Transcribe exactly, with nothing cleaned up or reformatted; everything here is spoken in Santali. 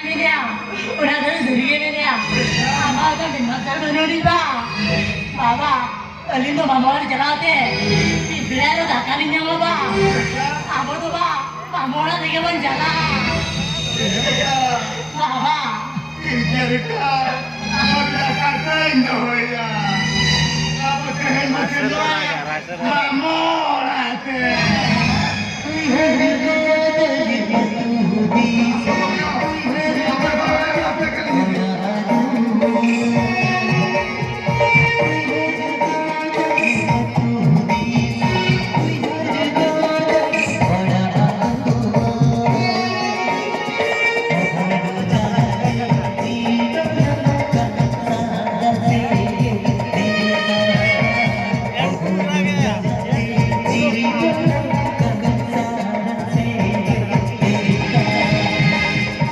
ᱢᱮᱱᱮᱜᱼᱟ, ᱚᱱᱟ ᱫᱚ ᱥᱟᱹᱨᱤ ᱜᱮ ᱢᱮᱱᱮᱜᱼᱟ᱾ ᱟᱢᱟᱜ ᱫᱚ ᱢᱤᱫ ᱢᱟᱨᱥᱟᱞ ᱵᱟᱹᱱᱩᱜ ᱟᱹᱱᱤᱡ ᱵᱟ᱾ ᱵᱟᱵᱟ, ᱟᱹᱞᱤᱧ ᱫᱚ ᱢᱟᱢᱟ ᱚᱲᱟᱜ ᱪᱟᱞᱟᱣ ᱛᱮ ᱢᱤᱫ ᱵᱮᱲᱟ ᱫᱚ ᱫᱟᱠᱟ ᱞᱤᱧ ᱧᱟᱢᱟ ᱵᱟ᱾ ᱟᱵᱚ ᱫᱚ ᱵᱟ, ᱢᱟᱢᱟ ᱚᱲᱟᱜ ᱨᱮᱜᱮ ᱵᱚᱱ ᱪᱟᱞᱟᱜᱼᱟ᱾ ᱵᱟᱵᱟ᱾ ᱤᱧ ᱪᱮᱫ ᱞᱮᱠᱟ ᱟᱢᱟᱜ ᱫᱟᱠᱟ ᱠᱚᱧ ᱫᱚᱦᱚᱭᱟ? ᱟᱵᱚ ᱛᱮᱦᱮᱧ ᱵᱚ ᱥᱮᱱᱚᱜᱼᱟ ᱢᱟᱢᱚ ᱚᱲᱟᱜ ᱛᱮ᱾